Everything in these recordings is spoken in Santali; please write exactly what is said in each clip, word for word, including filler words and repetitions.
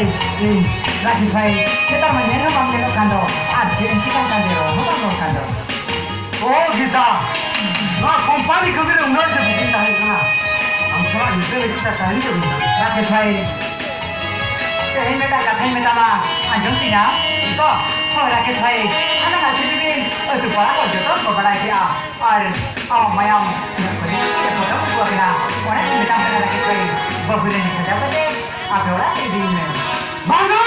ᱤᱧ, ᱨᱟᱠᱮᱥ ᱵᱷᱟᱭ, ᱱᱮᱛᱟᱨ ᱢᱟ ᱧᱮᱞ ᱦᱚᱸ ᱵᱟᱢ ᱧᱮᱞᱚᱜ ᱠᱟᱱ ᱫᱚ, ᱟᱨ ᱪᱮᱫ ᱮᱢ ᱪᱤᱠᱟᱹᱭ ᱠᱟᱱ ᱫᱚ, ᱨᱚᱲ ᱦᱚᱸ ᱵᱟᱢ ᱨᱚᱲ ᱠᱟᱱ ᱫᱚ᱾ ᱳ ᱜᱤᱛᱟ, ᱱᱚᱣᱟ ᱠᱳᱢᱯᱟᱱᱤ ᱠᱟᱹᱢᱤ ᱨᱮ ᱩᱱᱟᱹᱜ ᱡᱮ ᱵᱤᱡᱤ ᱛᱟᱦᱮᱸ ᱠᱟᱱᱟ, ᱟᱢ ᱥᱟᱞᱟᱜ ᱧᱤᱫᱟᱹ ᱞᱟᱹᱜᱤᱫ ᱛᱮ ᱴᱟᱭᱤᱢ ᱜᱮ ᱵᱟᱹᱱᱩᱜᱼᱟ᱾ ᱨᱟᱠᱮᱥ ᱵᱷᱟᱭ, ᱛᱮᱦᱮᱧ ᱢᱤᱫᱴᱟᱝ ᱠᱟᱛᱷᱟᱧ ᱢᱮᱛᱟᱢᱟ, ᱟᱸᱡᱚᱢ ᱛᱤᱧᱟ ᱛᱚ? ᱦᱳᱭ ᱨᱟᱠᱮᱥ ᱵᱷᱟᱭ, ᱦᱟᱱᱟ ᱱᱟ ᱪᱷᱤᱵᱤ ᱵᱤᱱ ᱟᱹᱛᱩ ᱯᱟᱲᱟ ᱠᱚ ᱡᱚᱛᱚ ᱠᱚ ᱵᱟᱲᱟᱭ ᱠᱮᱜᱼᱟ᱾ ᱟᱨ ᱟᱢᱟᱜ ᱢᱟᱭᱟᱢ ᱤᱧᱟᱹᱜ ᱠᱚᱨᱮ ᱪᱮᱫ ᱯᱚᱴᱚᱢ ᱩᱠᱩ ᱟᱠᱟᱱᱟ? ᱚᱱᱟᱛᱮᱧ ᱢᱮᱛᱟᱢ ᱠᱟᱱᱟ ᱨᱟᱠᱮᱥ ᱵᱷᱟᱭ, ᱵᱟᱹᱦᱩ ᱨᱮᱱ ᱥᱟᱡᱟᱣ ᱠᱟᱛᱮ ᱟᱯᱮ ᱚᱲᱟᱜ ᱛᱮ ᱤᱫᱤᱧ ᱢᱮ᱾ ᱵᱟᱝᱟ!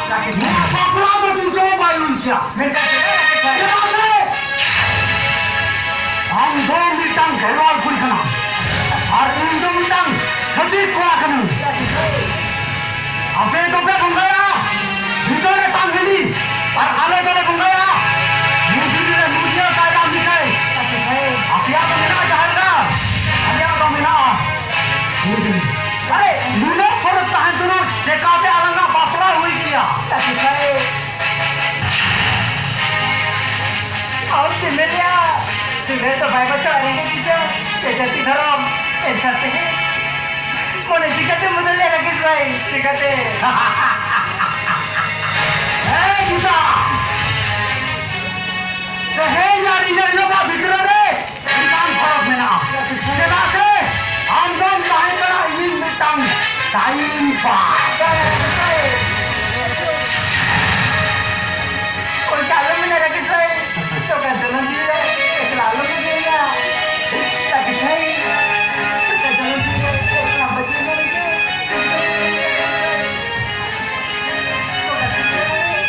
ᱨᱟᱠᱮᱥ ᱵᱷᱟᱭ᱾ ᱱᱚᱣᱟ ᱵᱟᱯᱞᱟ ᱫᱚ ᱛᱤᱥ ᱦᱚᱸ ᱵᱟᱭ ᱦᱩᱭ ᱠᱮᱭᱟ᱾ ᱢᱮᱱᱠᱷᱟᱱ ᱪᱮᱫᱟᱜ ᱨᱟᱠᱮᱥ ᱵᱷᱟᱭ? ᱪᱮᱫᱟᱜ ᱥᱮ ᱟᱢ ᱫᱚ ᱢᱤᱫᱴᱟᱝ ᱜᱷᱮᱨᱣᱟᱞ ᱠᱩᱲᱤ ᱠᱟᱱᱟᱢ᱾ ᱟᱨ ᱤᱧ ᱫᱚ ᱢᱤᱫᱴᱟᱝ ᱪᱷᱟᱹᱛᱤᱠ ᱠᱚᱲᱟ ᱠᱟᱹᱱᱟᱹᱧ᱾ ᱨᱟᱠᱮᱥ ᱵᱷᱟᱭ᱾ ᱟᱯᱮ ᱫᱚᱯᱮ ᱵᱚᱸᱜᱟᱭᱟ ᱵᱷᱤᱛᱟᱹᱨ ᱨᱮ ᱛᱟᱝ ᱦᱟᱺᱰᱤ, ᱟᱨ ᱟᱞᱮ ᱫᱚᱞᱮ ᱵᱚᱸᱜᱟᱭᱟ ᱢᱩᱡᱩᱨᱤ ᱨᱮ ᱢᱩᱡᱤᱭᱟᱹ ᱠᱟᱭᱨᱟ ᱢᱤᱴᱷᱟᱹᱭ᱾ ᱟᱯᱮᱭᱟᱜ ᱫᱚ ᱢᱮᱱᱟᱜᱼᱟ ᱡᱟᱦᱮᱨ ᱜᱟᱲ, ᱟᱞᱮᱭᱟᱜ ᱫᱚ ᱢᱮᱱᱟᱜᱼᱟ ᱢᱩᱡᱩᱨᱤ᱾ ᱟᱨᱮ, ᱱᱩᱱᱟᱹᱜ ᱯᱚᱨᱚᱵᱽ ᱛᱟᱦᱮᱸ ᱛᱩᱞᱩᱡ ᱪᱮᱠᱟᱛᱮ ᱟᱞᱟᱝᱟᱜ ᱵᱟᱯᱞᱟ ᱦᱩᱭ ᱠᱮᱭᱟ? ᱟᱢ ᱪᱮᱫ ᱢᱮᱱᱮᱜᱼᱟ? ᱫᱩᱞᱟᱹᱲ ᱫᱚ ᱵᱟᱭ ᱵᱟᱪᱷᱟᱣᱟ ᱨᱮᱸᱜᱮᱡ ᱠᱤᱥᱟᱹᱬ, ᱥᱮ ᱡᱟᱹᱛᱤ ᱫᱷᱚᱨᱚᱢ, ᱮᱱᱠᱷᱟᱱ ᱛᱮᱜᱮ ᱢᱚᱱᱮ ᱪᱤᱠᱟᱹᱛᱮ ᱵᱚᱫᱚᱞ ᱞᱮᱱᱟ ᱨᱟᱠᱮᱥ ᱵᱷᱟᱭ? ᱪᱤᱠᱟᱹᱛᱮ? ᱦᱮᱸ, ᱜᱤᱛᱟ! ᱛᱮᱦᱮᱧ ᱟᱨ ᱤᱱᱟᱹ ᱦᱤᱞᱳᱜᱟᱜ ᱵᱷᱤᱛᱨᱤ ᱨᱮ ᱢᱤᱫᱴᱟᱝ ᱯᱷᱚᱨᱚᱠ ᱢᱮᱱᱟᱜᱼᱟ᱾ ᱪᱮᱫᱟᱜ ᱥᱮ ᱟᱢ ᱫᱚᱢ ᱛᱟᱦᱮᱸ ᱠᱟᱱᱟ ᱤᱧᱤᱡ ᱢᱤᱫᱴᱟᱝ ᱴᱟᱭᱤᱢ ᱯᱟᱥ᱾ ᱚᱱᱠᱟ ᱟᱞᱚᱢ ᱢᱮᱱᱟ ᱨᱟᱠᱮᱥ ᱵᱷᱟᱭ᱾ ᱛᱚ ᱠᱟᱱ ᱫᱚ ᱱᱚᱱᱫᱤ ᱨᱮ ᱮᱠᱞᱟ ᱟᱞᱚᱢ ᱤᱫᱤᱭᱟ᱾ ᱨᱟᱠᱮᱥ ᱵᱷᱟᱭ, ᱛᱚ ᱠᱟᱱ ᱫᱚ ᱱᱚᱱᱫᱤ ᱨᱮ ᱮᱠᱞᱟ ᱵᱟᱹᱜᱤ ᱢᱮ ᱨᱟᱠᱮᱥ ᱵᱷᱟᱭ᱾ ᱛᱚ ᱠᱟᱱ ᱫᱚ ᱱᱚᱱᱫᱤ ᱨᱮ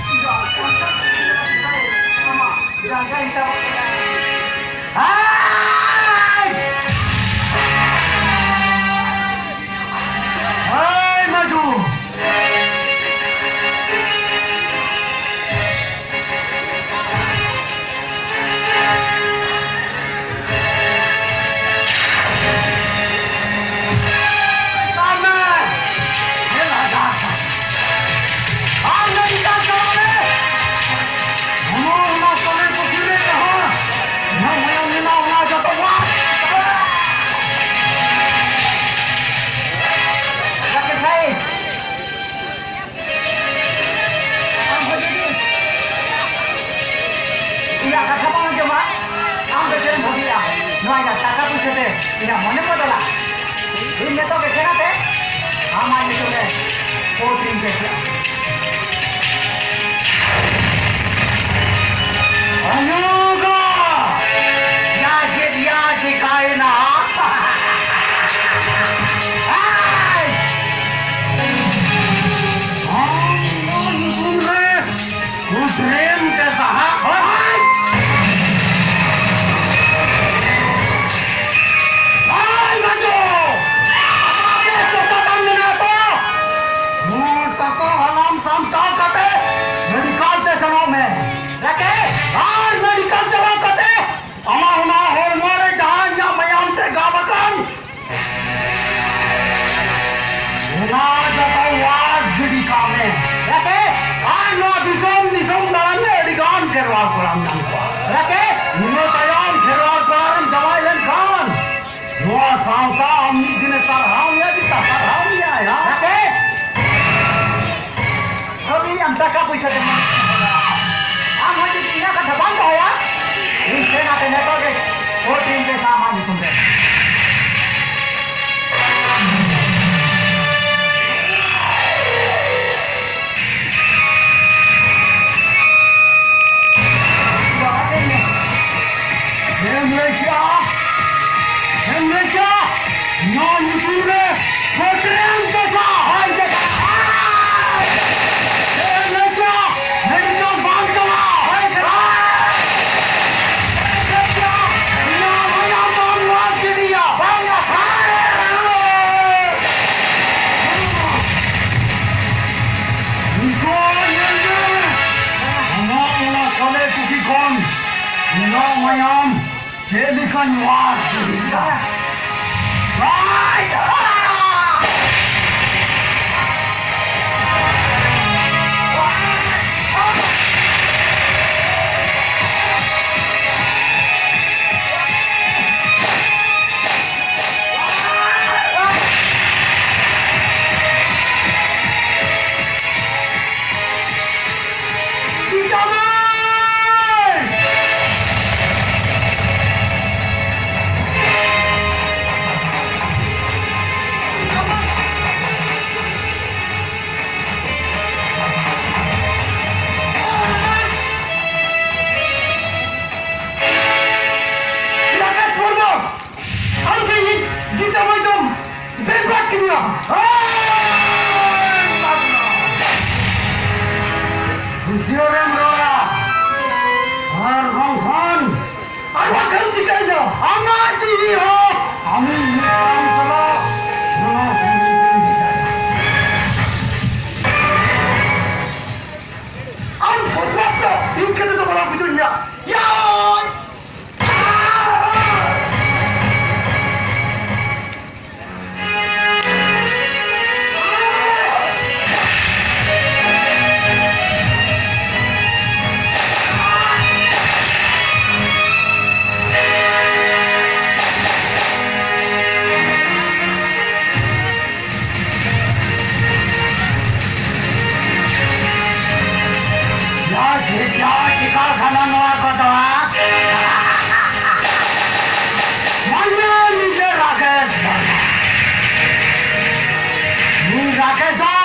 ᱤᱧ ᱫᱚ ᱟᱢ ᱥᱟᱶ ᱛᱮ ᱨᱟᱠᱮᱥ ᱵᱷᱟᱭ, ᱟᱢᱟᱜ ᱡᱟᱸᱜᱟ ᱤᱧ ᱥᱟᱵ ᱠᱟᱫᱟ᱾ ᱤᱧᱟᱹᱜ ᱢᱚᱱᱮ ᱵᱚᱫᱚᱞᱟ᱾ ᱤᱧ ᱱᱤᱛᱚᱜ ᱜᱮ ᱥᱮᱱ ᱠᱟᱛᱮ ᱟᱢᱟᱜ ᱧᱩᱛᱩᱢ ᱨᱮ ᱠᱳᱨᱴ ᱨᱤᱧ ᱠᱮᱥᱟ᱾ ᱦᱩᱭᱩᱜᱟ! ᱭᱟ ᱪᱮᱫ ᱭᱟ ᱪᱤᱠᱟᱭᱮᱱᱟ? ᱮᱭ! ᱟᱢ ᱱᱚᱣᱟ ᱧᱩᱛᱩᱢ ᱨᱮ ᱠᱩᱴᱨᱮᱢ ᱛᱮ ᱥᱟᱦᱟ ᱠᱷᱚᱱ᱾ ᱵᱟᱝ ᱵᱟᱡᱚ! ᱟᱢᱟᱜ ᱪᱮᱫ ᱪᱚᱯᱟᱛᱟᱢ ᱢᱮᱱᱟᱜ ᱛᱚ? ᱱᱚᱣᱟ ᱛᱟᱠᱚ ᱦᱟᱞᱟᱢ ᱥᱟᱢᱴᱟᱣ ᱠᱟᱛᱮ ᱢᱮᱰᱤᱠᱟᱞ ᱛᱮ ᱥᱮᱱᱚᱜ ᱢᱮ᱾ ᱨᱟᱠᱮ! ᱟᱨ ᱢᱮᱰᱤᱠᱟᱞ ᱪᱟᱞᱟᱣ ᱠᱟᱛᱮ ᱟᱢᱟᱜ ᱚᱱᱟ ᱦᱚᱲᱢᱚ ᱨᱮ ᱡᱟᱦᱟᱸ ᱤᱧᱟᱹᱜ ᱢᱟᱭᱟᱢ ᱛᱮ ᱜᱟᱵ ᱟᱠᱟᱱ, ᱚᱱᱟ ᱡᱚᱛᱚ ᱣᱟᱥ ᱜᱤᱰᱤ ᱠᱟᱜ ᱢᱮ᱾ ᱨᱟᱠᱮᱥ! ᱟᱨ ᱱᱚᱣᱟ ᱫᱤᱥᱚᱢ ᱫᱤᱥᱚᱢ ᱫᱟᱬᱟᱱ ᱢᱮ, ᱟᱹᱰᱤ ᱜᱟᱱ ᱠᱷᱮᱨᱣᱟᱞ ᱠᱚᱲᱟᱢ ᱧᱟᱢ ᱠᱚᱣᱟ᱾ ᱨᱟᱠᱮᱥ! ᱤᱱᱟᱹ ᱛᱟᱭᱚᱢ ᱠᱷᱮᱨᱣᱟᱞ ᱠᱚᱲᱟ ᱨᱮᱢ ᱡᱟᱶᱟᱭ ᱞᱮᱱᱠᱷᱟᱱ, ᱱᱚᱣᱟ ᱥᱟᱶᱛᱟ ᱟᱢ ᱢᱤᱫ ᱫᱤᱱᱮ ᱥᱟᱨᱦᱟᱣ ᱢᱮᱭᱟ, ᱪᱮᱫᱟᱜ ᱥᱟᱨᱦᱟᱣ ᱢᱮᱭᱟᱭ, ᱦᱟ? ᱨᱟᱠᱮᱥ! ᱟᱹᱣᱨᱤ ᱟᱢ ᱴᱟᱠᱟ ᱯᱚᱭᱥᱟ ᱛᱮᱢ ᱟᱢ ᱦᱚᱸ ᱡᱩᱫᱤ ᱤᱧᱟᱹᱜ ᱠᱟᱛᱷᱟ ᱵᱟᱢ ᱫᱚᱦᱚᱭᱟ, ᱤᱧ ᱥᱮᱱ ᱟᱛᱮ ᱱᱤᱛᱚᱜ ᱜᱮ ᱠᱳᱨᱴ ᱨᱤᱧ ᱠᱮᱥᱟ ᱟᱢᱟᱜ ᱧᱩᱛᱩᱢ ᱨᱮ᱾ ᱵᱟᱵᱟ ᱴᱷᱮᱱ ᱢᱮ᱾ ᱪᱮᱫ ᱮᱢ ᱞᱟᱹᱭ ᱠᱮᱜᱼᱟ? ᱪᱮᱫ ᱮᱢ ᱞᱟᱹᱭ ᱠᱮᱜᱼᱟ? ᱱᱚᱣᱟ ᱧᱩᱛᱩᱢ ᱨᱮ ᱠᱳᱴᱨᱮᱢ ᱪᱟᱥᱟ᱾ ᱦᱳᱭ ᱪᱟᱥᱟ᱾ ᱪᱮᱫ ᱮᱢ ᱞᱟᱹᱭ ᱠᱮᱜᱼᱟ? ᱢᱮᱰᱤᱠᱮᱞ ᱵᱟᱝ ᱪᱟᱞᱟᱜᱼᱟ᱾ ᱦᱳᱭ ᱪᱟᱞᱟᱜᱼᱟ᱾ ᱪᱮᱫ ᱮᱢ ᱞᱟᱹᱭ ᱠᱮᱜᱼᱟ? ᱱᱚᱣᱟ ᱵᱟᱝ ᱱᱚᱣᱟ ᱜᱤᱰᱤᱭᱟ᱾ ᱵᱟᱝ ᱱᱚᱣᱟ᱾ ᱱᱤᱛᱚᱜ ᱧᱮᱞ ᱢᱮ᱾ ᱟᱢᱟᱜ ᱚᱱᱟ ᱠᱟᱞᱮ ᱠᱩᱠᱷᱤ ᱠᱷᱚᱱ ᱤᱧᱟᱹᱜ ᱢᱟᱭᱟᱢ ᱪᱮᱫ ᱞᱮᱠᱟᱧ ᱣᱟᱥ ᱠᱮᱫᱟ? ᱵᱟᱭ! ᱮᱠᱫᱚᱢ ᱵᱮᱨᱵᱟᱫ ᱠᱮᱫᱮᱭᱟ᱾ ᱵᱩᱡᱷᱟᱹᱣ ᱨᱮᱢ ᱨᱚᱲᱟ ᱟᱨ ᱵᱟᱝᱠᱷᱟᱱ, ᱟᱨ ᱵᱟᱝᱠᱷᱟᱱ ᱪᱤᱠᱟᱹᱭᱮᱱᱟ? ᱟᱢᱟᱜ ᱡᱤᱣᱤ ᱦᱚᱸ ᱟᱢᱤᱧ ᱢᱮᱛᱟᱢ ᱠᱟᱱᱟ, ᱚᱱᱟ ᱦᱚᱸ ᱤᱧ ᱵᱟᱹᱧ ᱢᱮᱛᱟᱭᱟ᱾ ᱟᱢ ᱵᱚᱫᱢᱟᱥ ᱫᱚ ᱤᱧ ᱠᱟᱛᱮ ᱫᱚ ᱵᱟᱢ ᱵᱩᱡᱷᱟᱹᱣ ᱧᱟ᱾ ᱭᱟ! ᱡᱟ ᱪᱮ-, ᱡᱟ ᱪᱮᱠᱟ ᱠᱟᱱᱟ ᱱᱚᱣᱟ ᱠᱚᱫᱚ? ᱢᱟᱱᱮ ᱱᱤᱡᱮ ᱨᱟᱠᱮᱥ ᱵᱟᱨᱢᱟ᱾ ᱱᱩᱭ ᱨᱟᱠᱮᱥ ᱫᱚ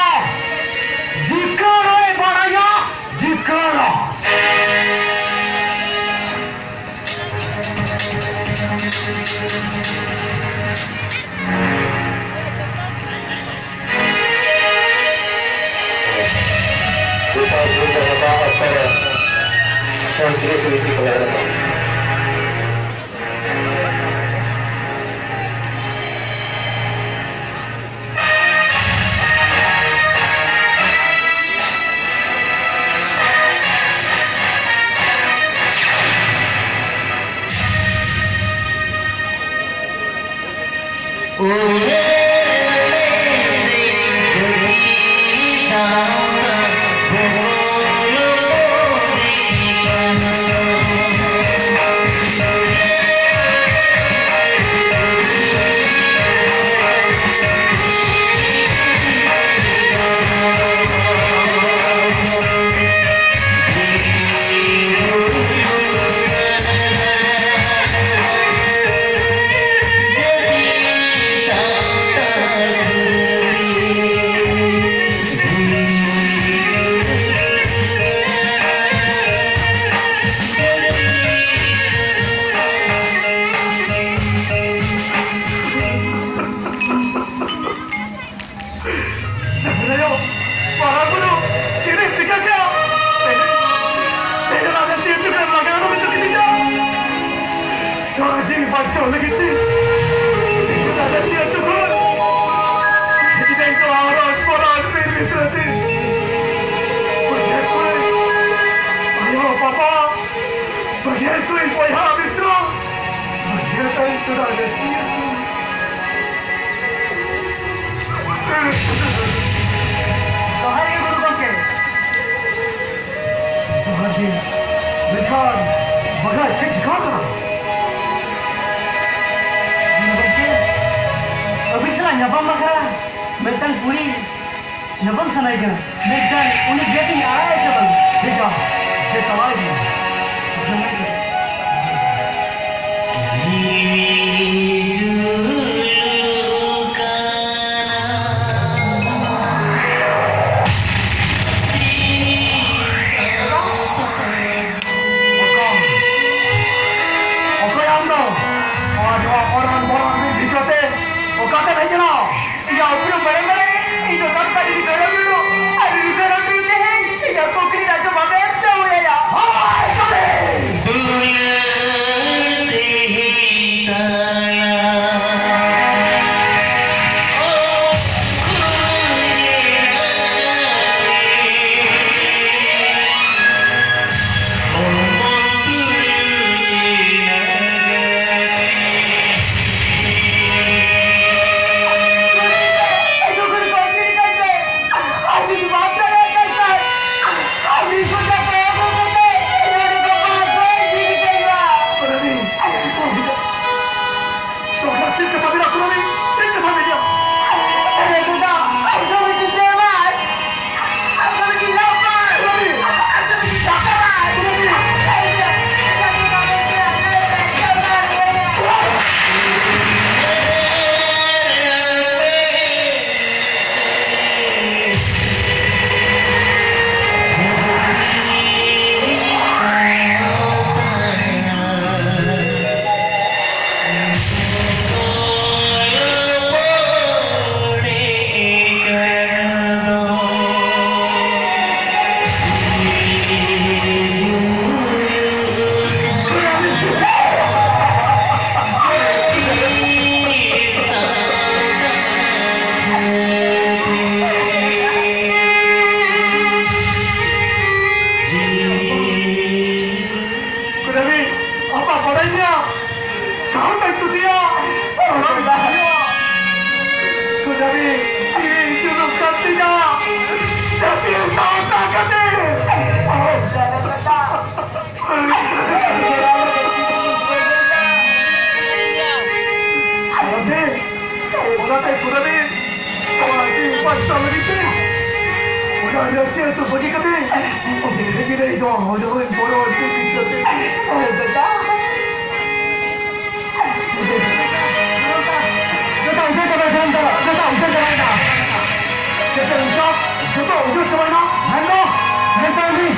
ᱡᱤᱛᱠᱟᱹᱨ ᱦᱚᱸᱭ ᱵᱟᱲᱟᱭᱟ, ᱡᱤᱛᱠᱟᱹᱨ ᱦᱚᱸ᱾ ᱜᱚᱴᱟ ᱡᱤᱞ ᱫᱚ ᱦᱟᱛᱟᱣ ᱚᱠᱛᱚ ᱨᱮ ᱥᱟᱱᱛᱤ ᱥᱚᱢᱤᱛᱤ ᱠᱚ ᱞᱟᱹᱭ ᱞᱮᱫᱟ᱾ ᱱᱚᱣᱟ ᱡᱤᱣᱤ ᱵᱟᱧᱪᱟᱣ ᱞᱟᱹᱜᱤᱫ ᱛᱮ ᱱᱤᱡᱮᱨᱟᱜ ᱡᱟᱹᱛᱤ ᱟᱹᱛᱩ ᱠᱷᱚᱱ ᱱᱤᱡᱮᱨ ᱠᱚ ᱟᱨᱚᱥ ᱯᱚᱨᱚᱥ ᱵᱤᱨ ᱵᱤᱛᱨᱟᱹ ᱛᱮ ᱵᱟᱹᱜᱤᱭᱟᱹ ᱠᱚ ᱟᱭᱳ ᱵᱟᱵᱟ, ᱵᱟᱹᱜᱤᱭᱟᱹ ᱠᱚ ᱵᱚᱭᱦᱟ ᱢᱤᱛᱨᱚ, ᱵᱟᱹᱜᱤᱭᱟᱹ ᱠᱚ ᱛᱚᱨᱟ ᱡᱟᱹᱛᱤ ᱟᱹᱛᱩ᱾ ᱡᱚᱦᱟᱨ ᱜᱮ ᱜᱩᱨᱩ ᱜᱚᱢᱠᱮ᱾ ᱡᱚᱦᱟᱨ ᱜᱮ᱾ ᱢᱮᱱᱠᱷᱟᱱ ᱵᱟᱰᱟᱭ ᱪᱮᱫ ᱪᱤᱠᱟᱹ ᱠᱟᱱᱟ? ᱜᱚᱢᱠᱮ, ᱟᱹᱵᱤᱱ ᱥᱟᱞᱟᱜ ᱧᱟᱯᱟᱢ ᱵᱟᱠᱷᱨᱟ ᱢᱤᱫᱴᱟᱝ ᱠᱩᱲᱤ ᱧᱟᱯᱟᱢ ᱥᱟᱱᱟᱭᱮ ᱠᱟᱱᱟ᱾ ᱢᱮᱱᱠᱷᱟᱱ ᱩᱱᱤ ᱡᱟᱹᱛᱤᱧ ᱟᱲᱟᱜ ᱮ ᱪᱮ ᱵᱟᱝ? ᱴᱷᱤᱠᱟ, ᱡᱮ ᱪᱟᱞᱟᱣ ᱤᱫᱤ᱾ ᱡᱤᱣᱤ ᱡᱩᱞᱩᱜ ᱠᱟᱱᱟ᱾ ᱚᱠᱚᱭ? ᱚᱠᱚᱭ ᱟᱢ ᱫᱚ? ᱟᱨ ᱱᱚᱣᱟ ᱚᱨᱟᱱ ᱵᱚᱨᱟᱱ ᱵᱤᱨ ᱵᱷᱤᱛᱨᱤ ᱛᱮ ᱚᱠᱟ ᱛᱮᱢ ᱦᱮᱡ ᱮᱱᱟ? ᱤᱧᱟᱹᱜ ᱩᱯᱨᱩᱢ ᱵᱟᱲᱟᱭ ᱢᱮ, ᱤᱧ ᱫᱚ ᱥᱟᱱᱛᱟᱲ ᱨᱤᱱ ᱫᱷᱚᱨᱚᱢ ᱜᱩᱨᱩ, ᱟᱨ ᱩᱱᱤ ᱫᱷᱚᱨᱚᱢ ᱜᱩᱨᱩ ᱛᱮᱦᱮᱧ ᱤᱧᱟᱹᱜ ᱠᱩᱠᱞᱤ ᱨᱮᱱᱟᱜ ᱡᱚᱵᱟᱵ ᱮ ᱮᱢ ᱦᱚᱪᱚ ᱟᱭᱟ᱾ ᱦᱳᱭ, ᱥᱟᱹᱨᱤ! ᱫᱩᱞᱟᱹᱲ ᱛᱮᱦᱮᱧ ᱦᱚᱸ ᱛᱩᱫᱤᱭᱟ᱾ ᱦᱚᱸ ᱛᱩᱫᱤᱭᱟ᱾ ᱠᱩᱰᱟᱹᱢᱤ ᱛᱤ ᱡᱩᱞᱩᱜ ᱠᱟᱱ ᱛᱤᱧᱟ᱾ ᱡᱟᱹᱛᱤ ᱥᱟᱶᱛᱟ ᱠᱟᱛᱮ᱾ ᱚᱱᱟᱛᱮ ᱠᱩᱰᱟᱹᱢᱤ, ᱚᱱᱟᱛᱮ ᱠᱩᱰᱟᱹᱢᱤ, ᱚᱱᱟ ᱡᱤᱣᱤ ᱵᱟᱧᱪᱟᱣ ᱞᱟᱹᱜᱤᱫ ᱛᱮ, ᱚᱱᱟ ᱨᱟᱹᱥᱤ ᱟᱹᱛᱩ ᱵᱟᱹᱜᱤ ᱠᱟᱛᱮ, ᱚᱸᱰᱮ ᱜᱮ ᱞᱟᱹᱭ ᱫᱚ, ᱦᱚᱲ ᱦᱚᱸ ᱵᱚᱲᱚ ᱦᱚᱲ ᱠᱚ ᱵᱤᱥ ᱠᱟᱛᱮ, ᱦᱳᱭ ᱫᱟᱫᱟ᱾ ᱡᱚᱛᱚ ᱩᱡᱟᱹᱲ ᱪᱟᱵᱟᱭᱮᱱᱟ, ᱥᱟᱱᱟᱢ ᱫᱚ᱾ ᱡᱚᱛᱚ ᱩᱡᱟᱹᱲ ᱪᱟᱵᱟᱭᱮᱱᱟ᱾ ᱡᱚᱛᱚ ᱩᱡᱟᱹᱲ ᱪᱟᱵᱟᱭᱮᱱᱟ᱾ ᱢᱮᱱᱫᱚ, ᱢᱮᱱᱫᱚ ᱩᱱᱤ,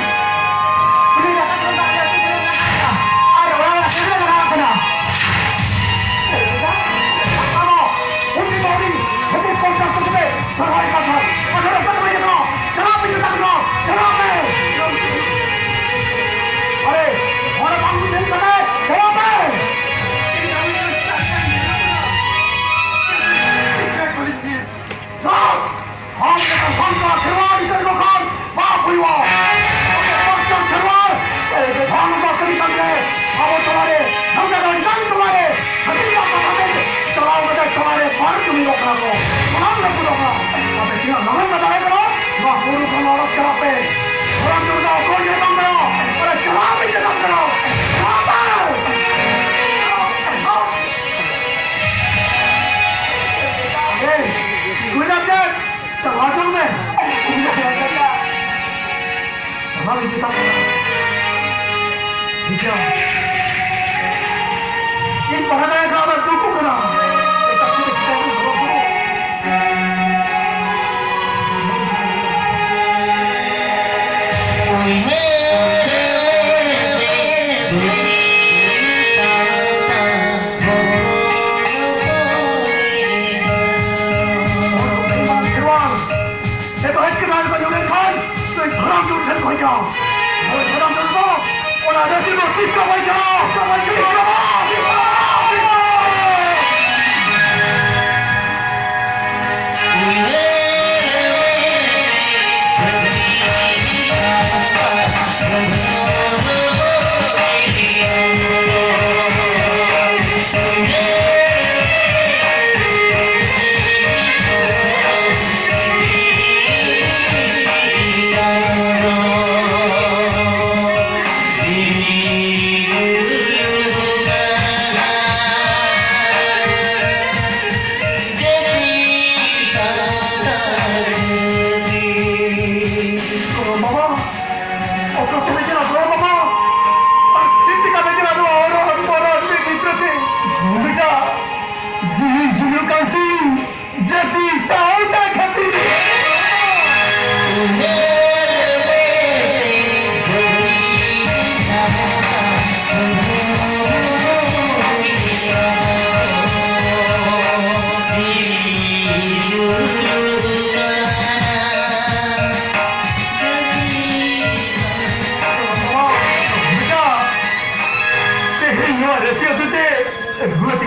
ᱩᱱᱤ ᱫᱟᱠᱟ ᱡᱚᱢ ᱫᱟᱜ ᱨᱮ ᱟᱹᱛᱩ ᱠᱚᱨᱮ ᱢᱮᱱᱟᱜ ᱠᱟᱱᱟ᱾ ᱟᱨ ᱚᱲᱟᱜ ᱚᱲᱟᱜ ᱥᱮᱸᱜᱮᱞ ᱞᱟᱜᱟᱣ ᱠᱟᱱᱟ᱾ ᱟᱵᱚ ᱩᱱᱤ ᱵᱟᱹᱣᱨᱤ ᱠᱷᱟᱹᱛᱤᱨ ᱯᱚᱧᱪᱟᱥ ᱠᱚᱛᱮ ᱥᱚᱨᱦᱟᱭ ᱠᱟᱛᱷᱟ᱾ ᱚᱱᱟ ᱨᱮ ᱥᱟᱹᱛ ᱦᱩᱭ ᱠᱟᱱᱟ᱾ ᱪᱟᱞᱟᱣ ᱯᱮ, ᱪᱟᱞᱟᱣ ᱯᱮ, ᱪᱟᱞᱟᱣ ᱯᱮ᱾ ᱟᱨᱮ, ᱦᱚᱲ ᱵᱟᱝ ᱵᱩᱡᱷᱟᱹᱣ ᱠᱟᱱᱟ, ᱪᱟᱞᱟᱣ ᱯᱮ᱾ ᱟᱢ ᱞᱮᱠᱟ ᱥᱟᱱᱛᱟᱲ ᱠᱷᱮᱨᱣᱟᱲ ᱜᱤᱫᱟᱹᱨ ᱠᱚ ᱠᱷᱟᱱ ᱵᱟᱯ ᱦᱩᱭᱩᱜᱼᱟ᱾ ᱟᱵᱚ ᱥᱟᱱᱛᱟᱲ ᱠᱷᱮᱨᱣᱟᱲ, ᱮ, ᱡᱟᱦᱟᱸ ᱱᱚᱝᱠᱟ ᱠᱟᱹᱢᱤ ᱠᱟᱱ ᱜᱮ, ᱟᱵᱚ ᱛᱟᱞᱟᱨᱮ, ᱱᱚᱝᱠᱟ ᱫᱚ ᱮᱴᱟᱜ ᱛᱟᱞᱟᱨᱮ, ᱪᱷᱟᱹᱛᱤᱠ ᱠᱚ ᱠᱟᱛᱮ ᱪᱟᱞᱟᱣ ᱠᱟᱛᱮ ᱛᱟᱞᱟᱨᱮ ᱵᱟᱝ ᱡᱩᱢᱤᱫᱚᱜ ᱠᱟᱱᱟ ᱠᱚ᱾ ᱚᱱᱟ ᱫᱚ ᱯᱩᱨᱟᱹ ᱠᱟᱱᱟ᱾ ᱟᱯᱮ ᱛᱤᱱᱟᱹᱜ ᱞᱚᱜᱚᱱ ᱯᱮ ᱫᱟᱲᱮᱭᱟᱜ ᱠᱟᱱᱟ, ᱱᱚᱣᱟ ᱵᱩᱨᱩ ᱠᱷᱚᱱ ᱚᱰᱚᱠ ᱪᱟᱞᱟᱜ ᱯᱮ᱾ ᱫᱷᱚᱨᱚᱢ ᱫᱩᱨᱜᱟ ᱚᱠᱚᱭ ᱜᱮ ᱵᱟᱝ ᱠᱟᱱᱟ, ᱚᱸᱰᱮ ᱪᱟᱞᱟᱣ ᱯᱮ ᱪᱟᱞᱟᱜ ᱠᱟᱱᱟ᱾ ᱪᱟᱞᱟᱣ ᱯᱮ! ᱮᱭ, ᱛᱤᱸᱜᱩᱭ ᱱᱟᱢ ᱪᱮᱫ? ᱪᱟᱞᱟᱣ ᱪᱚᱝ ᱢᱮ᱾ ᱪᱟᱞᱟᱣ ᱤᱫᱤ ᱛᱟᱢ ᱠᱟᱱᱟ᱾ ᱴᱷᱤᱠ ᱜᱮᱭᱟ᱾ ᱤᱧ ᱯᱟᱲᱦᱟᱣ ᱫᱟᱲᱮ ᱠᱟᱜ ᱚᱱᱟ ᱫᱩᱠᱩ ᱠᱟᱱᱟ᱾ ᱮᱴᱟᱜ ᱠᱚᱫᱚ ᱪᱤᱠᱟᱹ ᱠᱚ ᱫᱚᱦᱚ ᱠᱚ? ᱱᱤᱛᱚᱜ ᱦᱮᱡ ᱠᱟᱛᱮ ᱟᱞᱮ ᱠᱚ ᱧᱮᱞ ᱞᱮᱱᱠᱷᱟᱱ ᱱᱩᱭ ᱫᱷᱚᱨᱚᱢ ᱴᱩᱰᱩ ᱴᱷᱮᱱ ᱠᱷᱚᱱ ᱜᱮ᱾ ᱱᱩᱭ ᱫᱷᱚᱨᱚᱢ ᱴᱩᱰᱩ ᱫᱚ ᱚᱱᱟ ᱨᱟᱹᱥᱤ ᱫᱚ ᱛᱤᱥ ᱦᱚᱸ ᱵᱟᱭ ᱪᱟᱞᱟᱣ, ᱵᱟᱭ ᱪᱟᱞᱟᱣ, ᱵᱟᱭ ᱪᱟᱞᱟᱣ᱾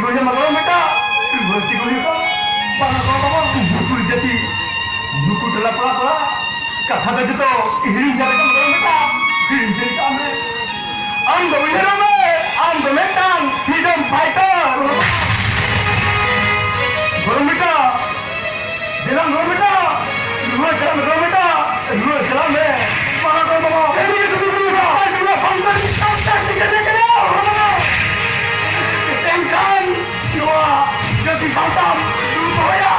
ᱚᱭ ᱢᱟ ᱜᱚᱲᱚ ᱢᱮᱛᱟ, ᱵᱟᱹᱲᱛᱤ ᱠᱚ ᱦᱩᱭᱩᱜᱼᱟ᱾ ᱵᱟᱝ ᱠᱚ ᱵᱟᱵᱟ, ᱱᱩᱠᱩ ᱡᱟᱹᱛᱤ, ᱱᱩᱠᱩ ᱴᱚᱞᱟ ᱯᱟᱲᱟ ᱠᱚᱣᱟ ᱠᱟᱛᱷᱟ ᱫᱚ ᱡᱚᱛᱚ ᱦᱤᱲᱤᱧ ᱪᱟᱞᱟᱜ ᱠᱟᱱ ᱜᱚᱲᱚ ᱢᱮᱛᱟ, ᱦᱤᱲᱤᱧ ᱪᱟᱞᱟᱜ ᱠᱟᱱ ᱢᱮ᱾ ᱟᱢ ᱫᱚ ᱩᱭᱦᱟᱹᱨ ᱢᱮ, ᱟᱢ ᱫᱚ ᱢᱤᱫᱴᱟᱝ freedom fighter᱾ ᱜᱚᱲᱚ ᱢᱮᱛᱟ, ᱫᱮᱞᱟ ᱜᱚᱲᱚ ᱢᱮᱛᱟ, ᱨᱩᱣᱟᱹᱲ ᱪᱟᱞᱟᱜ ᱢᱮ, ᱜᱚᱲᱚ ᱢᱮᱛᱟ, ᱨᱩᱣᱟᱹᱲ ᱪᱟᱞᱟᱜ ᱢᱮ᱾ ᱢᱟᱱᱟ ᱠᱚ ᱵᱟᱵᱟ, ᱮᱢᱱᱤ ᱜᱮ ᱫᱩᱲᱩᱵ ᱫᱩᱲᱩᱵ ᱨᱮ ᱟᱯᱟᱭ ᱫᱩᱞᱟ ᱵᱟᱝ ᱫᱟᱲᱮ ᱥᱟᱱᱛᱟᱲ ᱪᱤᱠᱟᱹ ᱪᱤᱠᱟᱹ ᱨᱮ ᱦᱚᱲ ᱢᱟᱱᱟ᱾ ᱮᱱᱠᱷᱟᱱ ᱱᱚᱣᱟ ᱡᱟᱹᱛᱤ ᱥᱟᱶᱛᱟᱢ ᱫᱩᱲᱩᱵ ᱫᱚᱦᱚᱭᱟ,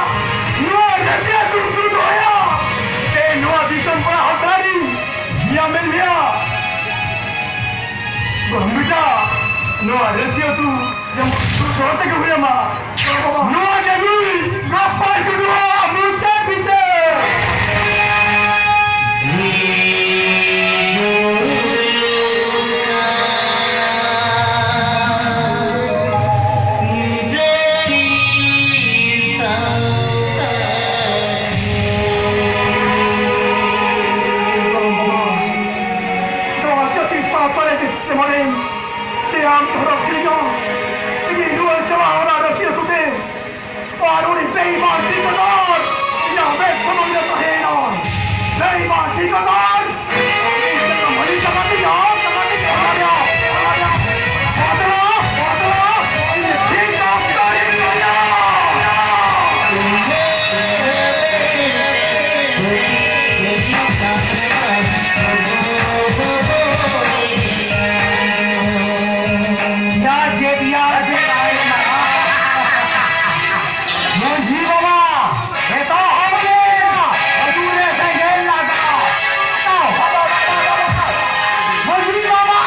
ᱱᱚᱣᱟ ᱡᱟᱹᱛᱤᱭᱟᱜ ᱫᱩᱲᱩᱵ ᱫᱩᱲᱩᱵ ᱫᱚᱦᱚᱭᱟ᱾ ᱛᱮ ᱱᱚᱣᱟ ᱫᱤᱥᱚᱢ ᱯᱟᱲᱟ ᱦᱚᱲ ᱛᱟᱞᱟᱨᱤᱧ ᱧᱟᱢᱮᱫ ᱢᱮᱭᱟ᱾ ᱵᱟᱹᱦᱩ ᱵᱮᱴᱟ, ᱱᱚᱣᱟ ᱨᱟᱹᱥᱤ ᱟᱹᱛᱩ ᱡᱮᱢᱚᱱ ᱥᱩᱨ ᱥᱚᱦᱚᱨ ᱛᱮᱜᱮ ᱦᱩᱭ ᱟᱢᱟ᱾ ᱱᱚᱣᱟ ᱜᱮ ᱱᱩᱭ ᱜᱟᱯᱟ ᱴᱩᱰᱩᱣᱟᱜ ᱢᱩᱪᱟᱹᱫ ᱵᱤᱪᱟᱹᱨ᱾ ᱱᱚᱣᱟ ᱡᱟᱹᱛᱤ ᱥᱟᱶᱛᱟ ᱨᱮ ᱡᱮᱢᱚᱱ ᱛᱮᱭᱟᱨ ᱫᱷᱚᱨᱚᱢ ᱠᱤᱨᱤᱧᱚᱜ, ᱤᱧ ᱨᱩᱣᱟᱹᱲ ᱪᱟᱞᱟᱣ ᱚᱱᱟ ᱨᱟᱹᱥᱤ ᱟᱹᱛᱩ ᱛᱮ᱾ ᱟᱨ ᱩᱱᱤ ᱵᱮᱭᱤᱢᱟᱱ ᱰᱤᱠᱴᱟᱴᱚᱨ ᱤᱧᱟᱜ ᱢᱮᱫ ᱥᱟᱢᱟᱝ ᱨᱮ ᱛᱟᱦᱮᱸᱭᱮᱱᱟ᱾ ᱵᱮᱭᱤᱢᱟᱱ ᱰᱤᱠᱴᱟᱴᱚᱨ! ᱤᱧ ᱛᱮᱫᱚ ᱢᱟᱹᱞᱤ ᱪᱟᱵᱟ ᱛᱤᱧᱟ, ᱪᱟᱵᱟ ᱛᱤᱧᱟ, ᱪᱟᱵᱟ ᱛᱤᱧᱟ᱾ ᱵᱟᱫᱞᱟ, ᱵᱟᱫᱞᱟ, ᱤᱧ ᱴᱷᱤᱠ ᱰᱟᱠᱛᱟᱨ ᱤᱧ ᱞᱟᱹᱭᱟ᱾ ᱢᱟᱹᱡᱷᱤ ᱵᱟᱵᱟ, ᱮᱛᱚᱦᱚᱵ ᱞᱮᱱ ᱟᱹᱛᱩ ᱨᱮ ᱥᱮᱸᱜᱮᱞ ᱞᱟᱜᱟᱣ᱾ ᱢᱟᱹᱡᱷᱤ ᱵᱟᱵᱟ,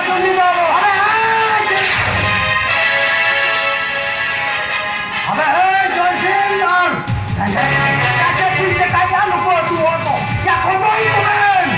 ᱢᱟᱹᱡᱷᱤ ᱵᱟᱵᱟ, ᱟᱨᱮ, ᱟᱵᱮ, ᱮᱭ, ᱡᱚᱭ ᱥᱤᱝ ᱟᱨ ᱥᱮᱸᱜᱮᱞ ᱠᱟᱛᱮ ᱛᱤ ᱞᱮᱠᱟ ᱧᱟᱢ ᱱᱩᱠᱩ ᱟᱹᱛᱩ ᱦᱚᱲ ᱠᱚ᱾ ᱭᱟ, ᱠᱷᱚᱛᱚᱢ ᱠᱚᱵᱮᱱ᱾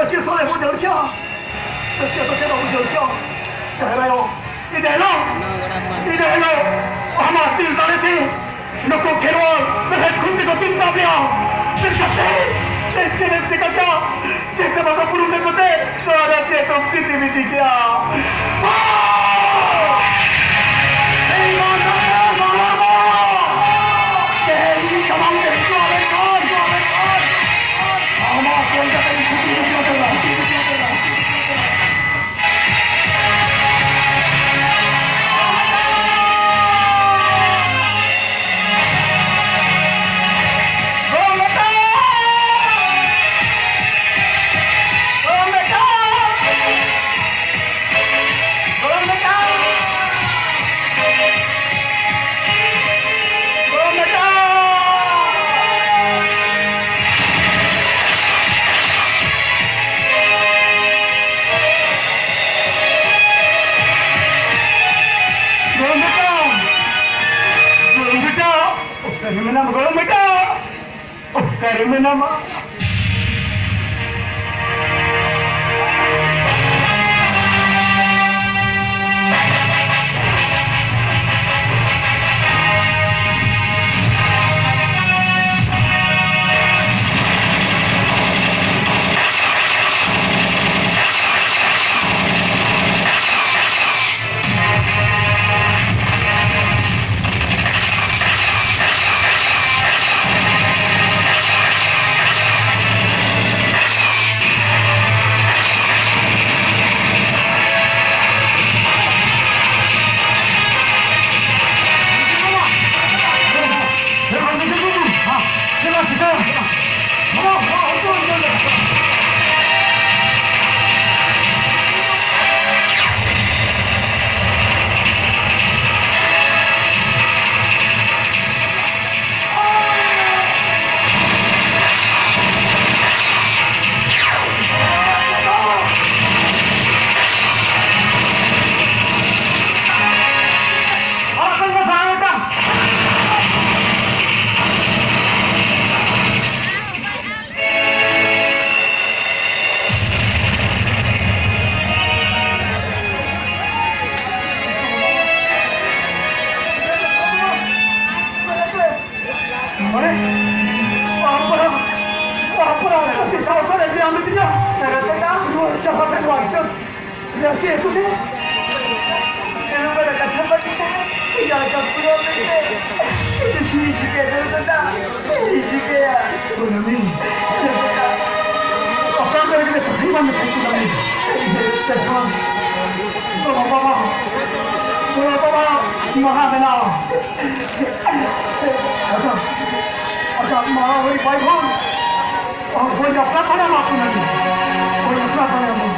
ᱪᱮᱫ ᱦᱚᱸ ᱵᱟᱵᱚ ᱡᱟᱹᱲ ᱠᱮᱭᱟ, ᱪᱮᱫ ᱦᱚᱸ ᱵᱟᱵᱚ ᱡᱟᱹᱲ ᱠᱮᱭᱟ᱾ ᱡᱟᱦᱮᱨ ᱟᱭᱳ, ᱤᱱᱟᱹ ᱦᱤᱞᱳᱜ, ᱤᱱᱟᱹ ᱦᱤᱞᱳᱜ ᱟᱢᱟᱜ ᱛᱤ ᱫᱟᱲᱮ ᱛᱮ ᱱᱩᱠᱩ ᱠᱷᱮᱨᱣᱟᱞ ᱢᱮᱲᱦᱮᱫ ᱠᱷᱩᱱᱴᱤ ᱠᱚ ᱛᱤᱧ ᱫᱟᱵ ᱞᱮᱭᱟ᱾ ᱪᱮᱫ ᱠᱟᱛᱮ, ᱪᱮᱫ ᱪᱮᱫ ᱮᱢ ᱪᱤᱠᱟᱹ ᱠᱮᱭᱟ? ᱪᱮᱫ ᱛᱮ ᱵᱟᱠᱚ ᱯᱩᱨᱩᱱ ᱠᱚᱛᱮ ᱱᱚᱣᱟ ᱨᱮ ᱪᱮᱫ ᱠᱚ ᱠᱤᱛᱤ ᱵᱤᱛᱤ ᱠᱮᱭᱟ? ᱮᱭ ᱢᱟ ᱱᱚᱣᱟ ᱢᱟ, ᱛᱮᱦᱮᱧ ᱥᱟᱢᱟᱝ ᱛᱮ ᱦᱤᱡᱩᱜ ᱟᱞᱮ ᱠᱷᱟᱱ, ᱟᱢᱟᱜ ᱠᱚᱞᱠᱟᱛᱟ ᱨᱮ ᱪᱷᱩᱴᱤ ᱵᱤᱛᱤ ᱠᱟᱛᱮ ᱞᱮ ᱜᱚᱲᱚᱢ ᱵᱮᱴᱟ, ᱜᱚᱲᱚᱢ ᱵᱮᱴᱟ, ᱚᱠᱟᱨᱮ ᱢᱮᱱᱟᱢᱟ ᱜᱚᱲᱚᱢ ᱵᱮᱴᱟ? ᱚᱠᱟᱨᱮ ᱢᱮᱱᱟᱢᱟ? ᱥᱟᱶᱛᱟ ᱨᱮ ᱡᱟᱦᱟᱸ ᱢᱤᱫᱴᱤᱡ ᱨᱟᱥᱛᱟ ᱨᱩᱣᱟᱹᱲ ᱪᱟᱵᱟ ᱠᱟᱱᱟ᱾ ᱨᱟᱥᱤ ᱟᱹᱛᱩ ᱨᱮ ᱱᱚᱝᱠᱟᱱᱟᱜ ᱠᱟᱛᱷᱟ ᱵᱟᱹᱲᱛᱤ ᱡᱟᱦᱟᱸ ᱞᱮᱠᱟ ᱯᱩᱨᱟᱹ ᱢᱮᱱᱛᱮ ᱪᱮᱫ ᱤᱧ ᱪᱤᱠᱟᱹᱭᱟ ᱫᱟᱫᱟ? ᱪᱮᱫ ᱤᱧ ᱪᱤᱠᱟᱹᱭᱟ? ᱠᱩᱱᱟᱹᱢᱤ, ᱚᱠᱟ ᱠᱚᱨᱮ ᱜᱮ ᱛᱟᱦᱮᱸ ᱵᱟᱝ ᱢᱮᱛᱟᱭ ᱠᱩᱱᱟᱹᱢᱤ᱾ ᱛᱮᱠᱷᱚᱱ ᱜᱚᱲᱚ ᱵᱟᱵᱟ, ᱜᱚᱲᱚ ᱵᱟᱵᱟ ᱢᱟᱦᱟ ᱢᱮᱱᱟᱜᱼᱟ᱾ ᱟᱪᱪᱷᱟ, ᱟᱪᱪᱷᱟ, ᱢᱟ ᱦᱩᱭ ᱵᱟᱭ ᱵᱷᱩᱞ᱾ ᱚ, ᱵᱟᱹᱧ ᱵᱟᱯᱞᱟ ᱫᱟᱲᱮᱭᱟᱢᱟ ᱠᱩᱱᱟᱹᱢᱤ᱾ ᱵᱟᱹᱧ ᱵᱟᱯᱞᱟ ᱫᱟᱲᱮᱭᱟᱢᱟ᱾